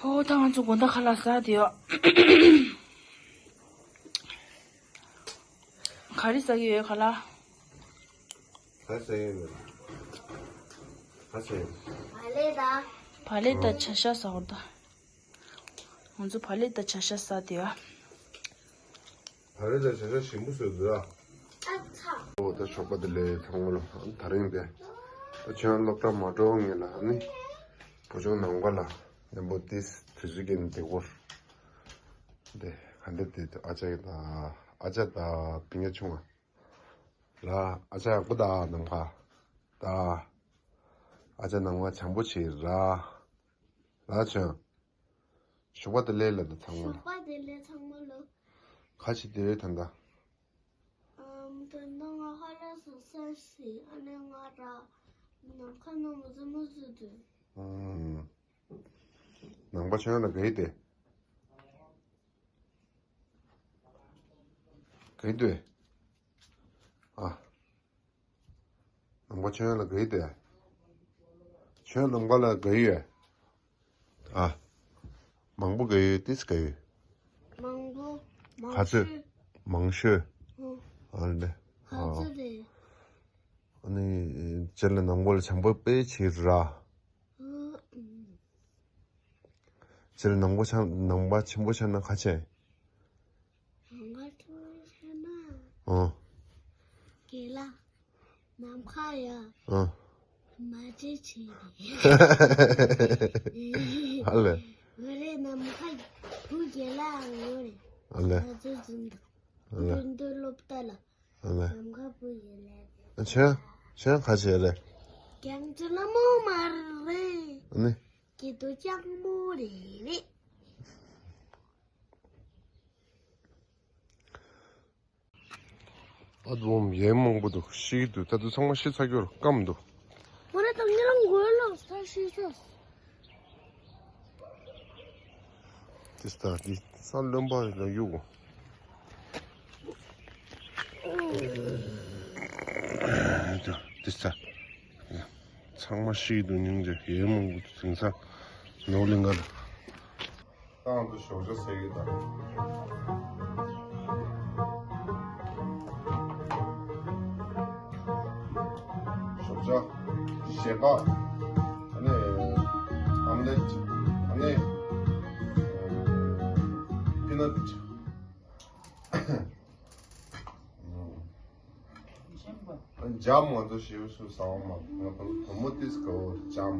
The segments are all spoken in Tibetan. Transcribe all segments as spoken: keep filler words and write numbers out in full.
ཨོ་ད་ང་ཚོ་དགོང་དག་ཁ་ལག་ཟ་དེ་ཡོད། ག་རེ་ཟ་གི་ཡོད་ཁ་ལག་ག་ཟ་ཡོད་མེད། ག་ཟ་ཡོད། བག་ལེབ་དང་། བག་ལེབ་དང་བྱ་ཤ་ཟ་བར་ད། ང་ཚོ་བག་ལེབ་དང་བྱ་ཤ་ཟ་དེ་ཡོད། བག་ལེབ་དང་བྱ་ཤ་ཞིམ་པོ་བཟོས་འདུག་ཨ། ཨ་ཚ། ཨོ་ད་ཞོགས་པ་དེ་ལས་ཐང་མོ་ལ་ད་རིང་དེ། ད་ཁྱོད་སློབ་གྲྭ་མ་འགྲོ་ངེས་ལ་ཨ་ནི། བུ་ཆུང་ནང་པ་ལ་ནན་པོ་ཏིས་དུས་ཚོད་ཀྱི་འདེགས་སྐོར། དེ་ག་འདྲ་དེ་ཨ་ཅག་དང་ཨ་ཅག་དང་བི་ཉ་ཆུང་བ། ལ་ཨ་ཅག་ཡག་པོ་ད་ནམ་མཁའ། ད། ཨ་ཅག་ནམ་མཁའ་བྱམས་པོ་བྱེད་ར། ལ་བྱོན། ཞོགས་པ་དེ་ལས་ལ་ད་ཚང་མ་ལ། ཞོགས་པ་དེ་ལས་ཚང་མ་ལ། ཁ་ཆེ་དེ་རེད་ད་ད། ཨམ་དོན་དག་ང་ཧ་ལས་སོ་སར་སི་ཨ་ནེ་ང་ར་ནམ་མཁའ་ནང་མོ་ཟི་མོ་ཟི་དུ། ཨམ། ནང་པ་ཆོས་ལ་ག་ཡི་དེ། ག་ཡི་དེ། ཨ། ནང་པ་ཆོས་ལ་ག་ཡི་དེ། ཆོས་ནང་པ་ལ་ག་ཡི་ཡོད། ཨ། མང་པོ་ག་ཡོད་ཏིས་ག་ཡོད། མང་པོ། མང་ག་ཚོད། ཤོས། མང་ཤོས། ཨོ། ཨ་ལེ། ག་ཚོད་རེད། ཨ་ནི་ཅེ་ལ་ནང་པ་ལ་བྱམས་པོ་དཔེ་ཆེ་ར། ཨོ། ཅེ་ལ་ནང་པ་ཆ་ནང་པ་ཆེན་པོ་ཆ་ན་ཁ་ཆེ། ནང་པ་ཆེན་པོ་ཆ་ན། ཨོ། དགེ་ལགས། ནམ་མཁའ་ཡ། ཨ། མ་བརྗེད་ཆེ་རེད། ཨ་ལེ། ང་རེ་ནམ་མཁའ་བུ་རྒྱལ་ལ་ངོ་རེ། ཨ་ལེ། ང་ཚོ་འཛིན་ཨ་ལེ། འདུན་འདུན་སློབ་གྲྭ་ལ། ཨ་ལེ། ནམ་མཁའ་བུ་རྒྱལ་ལ། ཨ་ཆེ། ཆེ་ཁ་ཆེ་རེད། རྒྱང་ཅི་ལ་མོ་མ་རེད། ཨ་ནི། སྐྱིད་སྡུག་ལྕགས་མོ་རེད་རེད། ཨ་འཛོམས་ཡན་མང་པོ་འདུག་ཤི་གི་འདུག་ད་དུང་ཚང་མ་ཤི་ཚར་རྒྱུར་སྐམ་འདུག་ཁོ་རེ་དང་ཉེ་རང་མགོའི་ལོག་ས་ཤི་ཤོས། དེ་ལྟ་དེ་ས་རློན་པ་ལ་གཡུག་དེ་ལྟ་ཚང་མ་ཤི་གི་འདུག་སྙིང་རྗེ་ཡན་མང་པོ་འདུག་དེང་སང་ནོར་གླིང་ག་ལ། ཏང་དུ་ཞོགས་ཇ་ཟེར་གྱི་དང་། ཞོགས་ཇ། ཞལ་ཁ། ཨ་ནི། ཨམ་ལེ་ཊི། ཨ་ནི། པི་ནཊ། འཇམ་ང་ཚོ་ཞེའུ་སུ་ཟ་བ་མ་ང་བུ་བུ་མོ་ཏིས་གོ་འཇམ།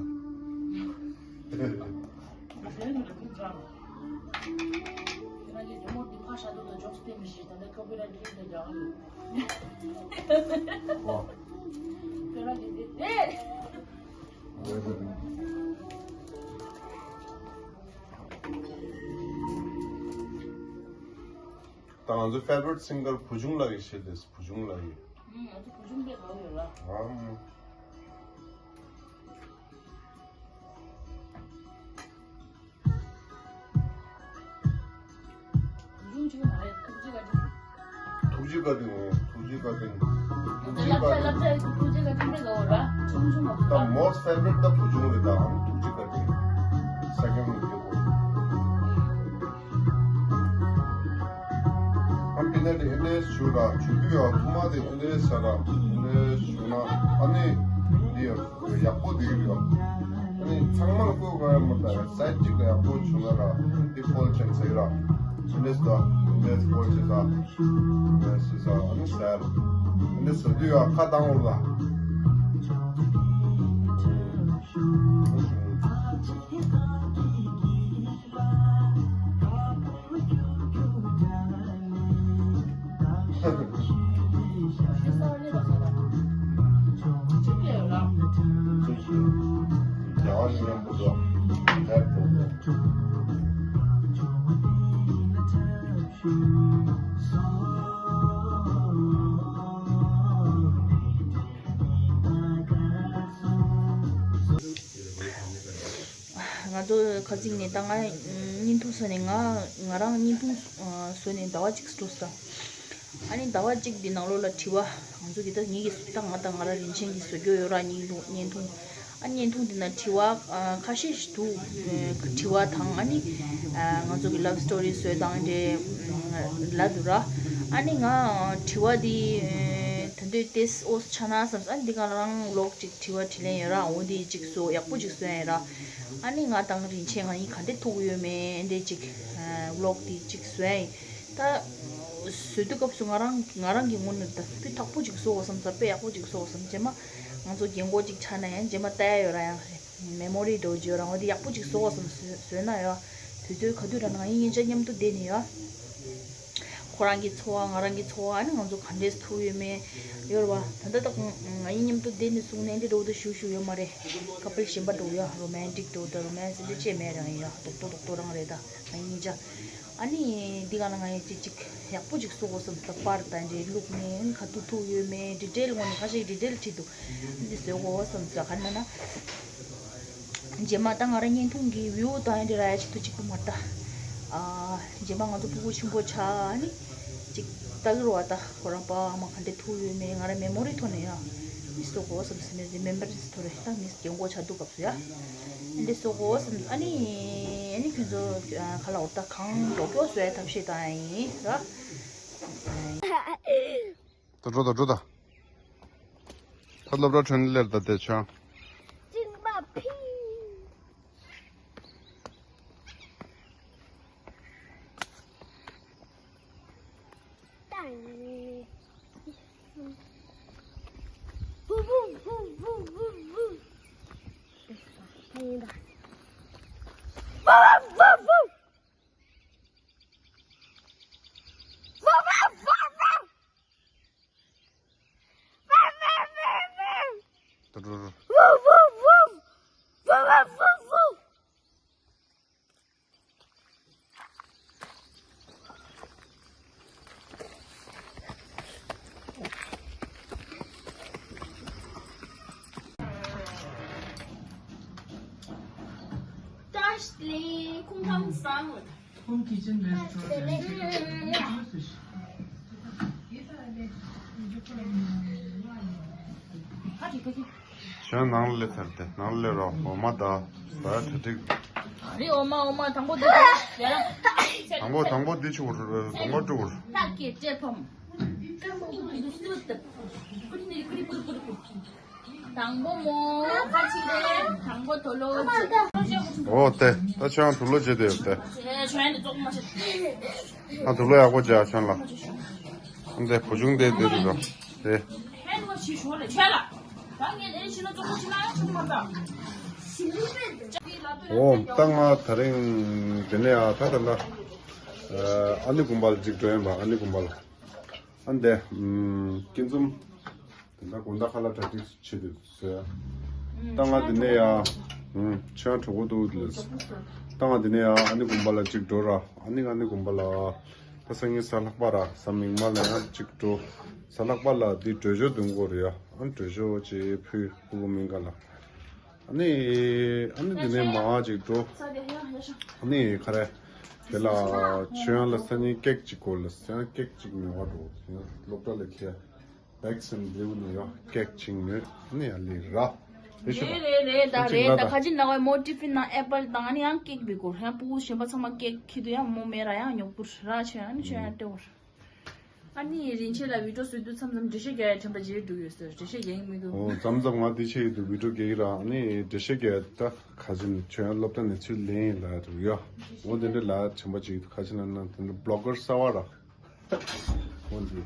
ད་ང་ཚོའི་favorite singer བུ་ཆུང་ལགས་ཀྱི་ཤེས་དེས་བུ་ཆུང་ལགས་ཀྱི། ཨ། ཐུགས་རྗེ་བཀའ་དྲིན། ཐུགས་རྗེ་བཀའ་དྲིན། ཐུགས་རྗེ་བཀའ་དྲིན། ཐུགས་རྗེ་བཀའ་དྲིན། ད་most favorite ད་བུ་ཆུང་རེད་ད། ཨང་ཐུགས་རྗེ་བཀའ་དྲིན། Second ལ་དེ་གོ། ཨ་པི་ནེ་དེ་ཨེ་འདྲས་ཞུ་ར་ཆུ་དུས་ཡ་ཐུ་མ་དེ་ཨེ་འདྲས་ས་ར་ཨེ་འདྲས་ཞུ་ན་ཨ་ནི་དེ་ཡ་ཡག་པོ་དེ་ཡོད། ཨ་ནི་ཚང་མ་ལ་བསྐོས་དགོས་ཡ་མ་རེད་ད། སའིཌ་གཅིག་ལ་ཡག་པོ་བྱུང་ན་ར་དེ་ཕོལ་ཆེན་ཟེར་ར་ཨེ་འདྲས་ད་ཨེ་འདྲས་ཕོལ་ཆེན་ཟ་ཨེ་འདྲས་ཟ་ཨ་ནི་ཟེར་ཨེ་འདྲས་ཟ་དུས་ཡ་ཁ་བཏང་འོར་ལ། ང་ཚོ་ཁ་སང་ནས་ད་ང་བརྙན་ཐུང་བཟོས་ནས་ང་ང་རང་བརྙན་ཐུང་བཟོས་ནས་ཟླ་བ་གཅིག་འགྲོ་སོང་། ཨ་ནི་ཟླ་བ་གཅིག་འདི་ནང་ལོགས་ལ་དྲི་བ་ང་ཚོ་གི་ད་ངེད་ཀྱི་ད་ང་དང་ང་རང་རིན་ཆེན་གྱིས་བཟོ་རྒྱུ་ཡོད་ར་བརྙན་ཐུང་བརྙན་ཐུང་། ཨ་བརྙན་ཐུང་འདི་ན་དྲི་བ་ཨ་ཁ་ཤས་ཤིག་འདུག་དྲི་བ་དང་ཨ་ནི་ཨ་ང་ཚོ་གི་ལབ་སི་ཊོ་རི་བཟོས་སྟངས་འདྲ་ལབ་འདུག་ར། ཨ་ནི་ང་དྲི་བ་འདི་ད་དུང་ཏོག་ཙམ་ཨོ་ཆགས་ན་བསམས། ཨ་ནི་འདི་ག་རང་ལོག་ཅིག་དྲི་བ་དྲིས་ལན་ཡོད་ར། འོ་འདི་ཅིག་བཟོ་ཡག་པོ་ཅིག་བཟོ་ཡ་ཡིན་ར། ཨ་ནི་ང་དང་རིན་ཆེན་ང་གཉིས་ག་འདྲ་ཐུག་ཡོད་མེད་འདི་ཅིག་ཝི་ལོག་འདི་ཅིག་བཟོ་ཡ་ཡིན། ད་བཟོ་དུས་སྐབས་སུ་ང་རང་ང་རང་གི་ངོས་ནས་ད་དཔེ་དག་པོ་ཅིག་བཟོ་དགོས་བསམ་ས། དཔེ་ཡག་པོ་ཅིག་བཟོ་དགོས་བསམ། རྗེས་མ་ང་ཚོ་རྒན་གོག་ཅིག་ཆགས་ན་ཡང་རྗེས་མ་ལྟ་ཡ་ཡོད་ར། ཡང་རེད། མེ་མོ་རི་འདྲ་བོ་ཅིག་ཡོད་ར། འོ་དེ་ཡག་པོ་ཅིག་བཟོ་དགོས་བསམ། བཟོས་ན་ཡ་དུས་ཚོད་ག་དུས་ར་ང་གཉིས་གཉིས་ཆ་མཉམ་དུ་བསྡད་ནས་ཡ། ཁོ་རང་གི་འཚོ་བ་ང་རང་གི་འཚོ་བ། ཨ་ནི་ང་ཚོ་ག་འདྲས་ཐུག་ཡོད་མེད་ཡོད་ར་བ། ད་ལྟ་ད་ང་གཉིས་མཉམ་དུ་བསྡད་ནས་བཟུང་ནས་འདི་འདྲ་བོ་ད་ཞུ་ཞུ་ཡོད་མ་རེད། ཁ་པལ་གཞན་པ་འདྲ་བོ་ཡ་རོ་མན་ཊིག་འདྲ་བོ་ད་རོ་མན་སི་འདི་བྱས་མེད་ར། ཡ་རྡོག་རྡོག་རྡོག་རྡོག་རང་རེད། ད་ང་གཉིས་གཉིས་ཆ། ཨ་ནི་འདི་ག་ལ་ང་ཡང་ཅིག་ཅིག་ཡག་པོ་ཅིག་བཟོ་དགོས་བསམ་ས། པར་དང་འདྲའི་བླུགས་ནས་ཨ་ནི་ག་དུས་ཐུག་ཡོད་མེད་ཌི་ཊེལ་ངོ་ནས་ཁ་ཤས་ཌི་ཊེལ་བྲིས་འདུག་འདི་བཟོ་དགོས་བསམ་ས། ག་ནས་ན། རྗེས་མ་ད་ང་རང་བརྙན་ཐུང་གི་བིའུ་དང་འདི་ར་ཡ་གཅིག་ཏུ་གཅིག་པུ་མ་ལྟ། ཨ་རྗེས་མ་ང་ཚོ་ཕྲུ་གུ་ཆེན་པོ་ཆགས་ཨ་ནི་ཅིག་ལྟ་གི་རོ་བ། ད་ཁོ་རང་པ་ཨ་མ་ག་འདྲ་ཐུག་ཡོད་མེད་ང་རང་མེ་མོ་རི་ཐོག་ནས་ཡ་མི་བཟོ་དགོས་བསམ་ས། མེ་མེ་མོ་རི་ཐོག་རེ་ད་མི་རྒན་གོག་ཆགས་དུས་སྐབས་སུ་ཡ། འདི་སོ་གོ་སམ། ཨ་ནི་ཨ་ནི་ཁྱོད་ཚོ་ཁ་ལག་འོ་ད་གང་མགྱོགས་མགྱོགས་བཟོ་ཡ་ཐབས་ཤེས་བཏང་ཡ་ཡིན་ར། ད་འགྲོ་ད་འགྲོ་ད། ད་སློབ་གྲྭ་ཁྲོད་ནས་སླེབས་ད་དེ་ཆང་། སྤྲིན་པ་ཕི། ཏང་། བུ་བུ་བུ་བུ་བུ་བུ། ད་ཡིན་ད། བུ་བུ་བུ་བུ། ད་འགྲོ་འགྲོ། ཏཱ་ལི་ཁུང་ཁང་སང་། Home Kitchen Restaurant and Chicken Home Fish. ཁྱོད་ནང་ལ་སླེབས་ཚར་ཏེ་ནང་ལ་སླེབས་རོགས། འོ་མ་ད་ད་གྲ་སྒྲིག་རེད། འོ་མ་འོ་མ་དང་པོ་འདི་ཡ་ལ། དང་པོ་དང་པོ་འདི་ཆུ་བུར་དང་པོ་ཀྲུ་བུར། ད་ཀེ་ཅེ་ཕམ། དང་པོ་མོ་ཁ་ཆེ་རེད། དང་པོ་དུ་ལོ་ཅེ། འོ་དེ་ད་ཆང་དུ་ལོ་ཅེ་དེ་ཡོད་དེ། ཆང་དེ་བཙོག་མ་ཆེ། ཨ་དུ་ལོ་ཡག་པོ་ཅེ་ཆང་ལ། འདི་བུ་ཆུང་དེ་དེ་རེད་རོ། དེ། འོ་ད་ང་ད་རིང་དེ་ནས་ཨ་ད་ད་ལ་ཨ་ནི་དགོན་པ་ལ་ཅིག་འགྲོ་ཡིན་པ། ཨ་ནི་དགོན་པ་ལ། ཨ་འདི་ཨམ་སྐྱིད་འཛོམས་དེ་འདྲ་དགོང་དག་ཁ་ལག་གྲ་སྒྲིག་བྱེད་དུས་ཟེར། ད་ང་འདི་ནས་ཡ་ཨམ་ཆོས་གྲོགས་པོ་འདུག་ལ། ད་ང་འདི་ནས་ཡ་ཨ་ནི་དགོན་པ་ལ་གཅིག་འགྲོ་ར། ཨ་ནི་ཨ་ནི་དགོན་པ་ལ་ད་སང་ཉིན་གཟའ་ལྷག་པ་ར་གཟའ་མིག་དམར་ལ་ཡང་གཅིག་འགྲོ། གཟའ་ལྷག་པ་ལ་འདི་གྲོས་ཆོད་འདོན་དགོས་རེད་ཡ། ཨ་གྲོས་ཆོད་ཅིག་ཕུལ་ཕྲུ་གུ་མིང་ག་ལ། ཨ་ནི་ཨ་ནི་འདི་ནས་མར་ཅིག་འགྲོ། ཨ་ནི་ག་རེ། དེ་ལ་ཆོས་དབྱངས་ལ་སང་ཉིན་ཀེག་ཅིག་དགོས་ལ། སང་ཉིན་ཀེག་ཅིག་ཉོ་བ་འགྲོ། སློབ་གྲྭ་ལ་ཁྱེར། Bakes and Blue ནས་ཡོ་ཀེག་ཅིག་ཉོས། ཨ་ནི་ཡ་ལི་ར། རེད་ཤག་རེད་རེད་རེད། ད་ཅིག་རེད་ལ་ད་ད། ཁ་ཅིག་ན་བའི་མོ་ཏི་ཕིན་ནང་ཨེ་པལ་དང་ཨ་ནི་ཡང་ཀེག་བི་དགོས། ཡང་ཕྲུ་གུ་གཞན་པ་ཚང་མ་ཀེག་ཁྱེར་དུས་ཡང་མོ་མེད་ར། ཡང་ཉོ་དགོས་ར། ཆོས་ཨ་ནི་ཆོས་ཡང་སྤྲད་དགོས། ཨ་ནི་རིན་ཆེན་ལ་བི་ཌིའོ་བཟོ་དུས་མཚམས་མཚམས་འགྲེལ་བཤད་རྒྱག་ཡ་དྲན་པ་བརྗེད་འགྲོ་ཡོད་ཟེར། འགྲེལ་བཤད་རྒྱག་གི་མི་འདུག་ཨོ་མཚམས་མཚམས་ང་འདི་བྱེད་ཀྱི་འདུག་བི་ཌིའོ་རྒྱག་གི་ར། ཨ་ནི་འགྲེལ་བཤད་རྒྱག་ཡ་ད་ག་ཅིན་ཆོས་ཡང་སློབ་གྲྭ་ནས་ཚུར་ལེན་ཡིན་ལ་འདུག་ཡ། འོ་དེ་འདྲ་ལ་དྲན་པ་བརྗེད་འདུག་ག་ཅིན་ལ་ན་དེ་འདྲ་བི་ལོག་གར་གསར་བ་ར། འོ་འདི་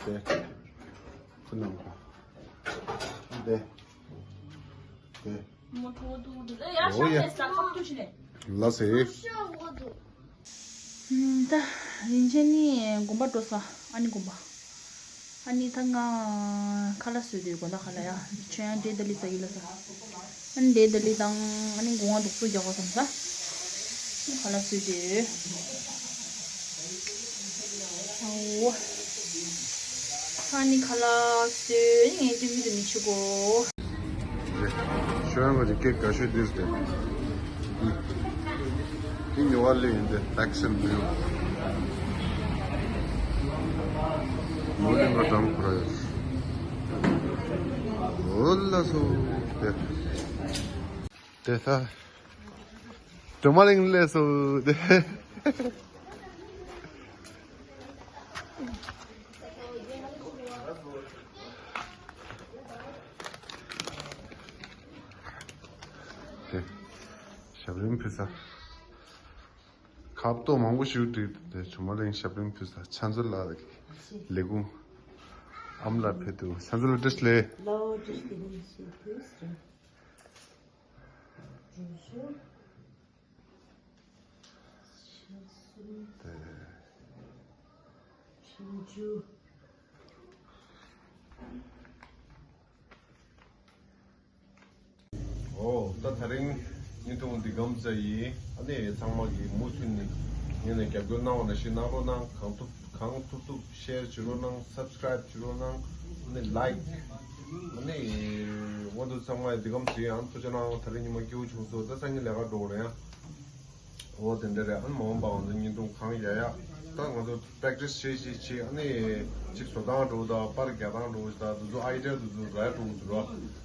དེ་ཁོ་ནང་ག་དེ་དེ། མོ་ཁྲོ་བོ་འདུག་འདུག་ཨེ་ཡར་ཨོ་ཡ། ཤག་ལས་ས་ཁ་ཐུག་ཤི་ནས། ལ་སེ། ད་རིན་ཆེན་ནི་དགོན་པ་འགྲོ་ས། ཨ་ནི་དགོན་པ། ཨ་ནི་ད་ང་ཁ་ལག་བཟོས་དུས་དགོང་དག་ཁ་ལག་ཡ། ཆོས་ཡང་འབྲས་ད་ལི་ཟ་གི་ལ་ས། ཨ་ནི་འབྲས་ད་ལི་དང་ཨ་ནི་སྒོ་ང་འདུག་ཚུགས་རྒྱག་གོ་བསམ་ས། ཁ་ལག་བཟོས་དུས། ཨོ། ཨ་ནི་ཁ་ལག་བཟོས་ངས་ཅི་མི་དུ་མི་ཆུ་གོ། ཤོད་ཡང་གི་ཀེག་དགའ་ཤོས་འདིར་ཏེ། འདི་ཉོ་བ་ལེ་ཡིན་ཏེ། Bakes and Blue། ནོར་ལེ་ང་འགྲམ་ཁོ་ར་ཡོད། འོ་ལ་སོ་ཏེ། དེ་ས། སྒྲོལ་མ་གླིང་སླེབས་སོང་དེ། དེ། ཞབས་རིམ་ཕུལ་ས། ཁ་བཏོག་མང་པོ་ཞིག་བསྒྲིགས་འདུག་དེ་སྒྲོལ་མ་གླིང་ཞབས་རིམ་ཕུལ་ས་ཕྱག་མཛོད་ལགས་ལས་ཁུངས་ཨ་མ་ལགས་ཕེབས་འདུག་ཕྱག་མཛོད་ལགས་བཀྲ་ཤིས་བདེ་ལེགས། ལགས་བཀྲ་ཤིས་བདེ་ལེགས་ཞུ་ཐུབ་སོང་། རུ་ཞོ། ཆུ་གསུམ། དེ། ཆུང་ཆུ། ཨོ། ད་དེ་རིང་བརྙན་ཐུང་འདི་གམ་ཙམ་ཡིན། ཨ་ནི་ཚང་མ་གིས་མུ་མཐུད་ནས་ངེད་ལ་རྒྱབ་སྐྱོར་གནང་བ་ནང་བཞིན་གནང་རོགས་གནང་། གང་ཐུབ་གང་ཐུབ་ཐུབ་ཤེར་བྱེད་རོགས་གནང་། སབ་སི་ཀ་རེབ་བྱེད་རོགས་གནང་། ཨ་ནི་ལའིཀ། ཨ་ནི་འོ་འདུག་ཚང་མ་འདི་གམ་ཙམ་ཡིན། ཨ་ནི་ཐུགས་རྗེ་གནང་། དེ་རིང་ཉི་མ་སྐྱིད་པོ་བྱུང་སོང་། ད་སང་ཉིན་ལས་ཀ་འགྲོ་དགོས་རེད་ཡ། འོ་དེ་འདྲ་རེད། ཨ་ནི་མ་འོངས་པ་ང་ཚོ་བརྙན་ཐུང་གང་ཡག་ཡག་ད་ང་ཚོ་པེག་ཊི་སི་བྱེད་བྱེད་བྱེད། ཨ་ནི་གཅིག་བཟོ་སྟངས་འགྲོ་དང་པར་རྒྱག་སྟངས་འགྲོ་དང་དེ་ཚོ་ཨའི་ཌི་ཡ་དེ་ཚོ་རག་འགྲོ་གི་འདུག་ར།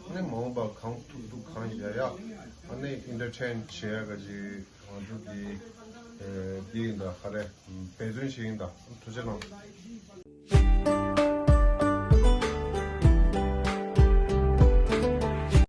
ཨ་ནི་མ་འོངས་པ་གང་ཐུབ་ཐུབ་གང་ཡག་ཡག་ཨ་ནི་ཨེན་ཊར་ཊེན་བྱེད་ཡག་ག་ཅིག་ང་ཚོ་གི་འདི་ཡིན་ད་ག་རེ་འབད་བརྩོན་བྱེད་ཡིན་ད། ཐུགས་རྗེ་གནང་།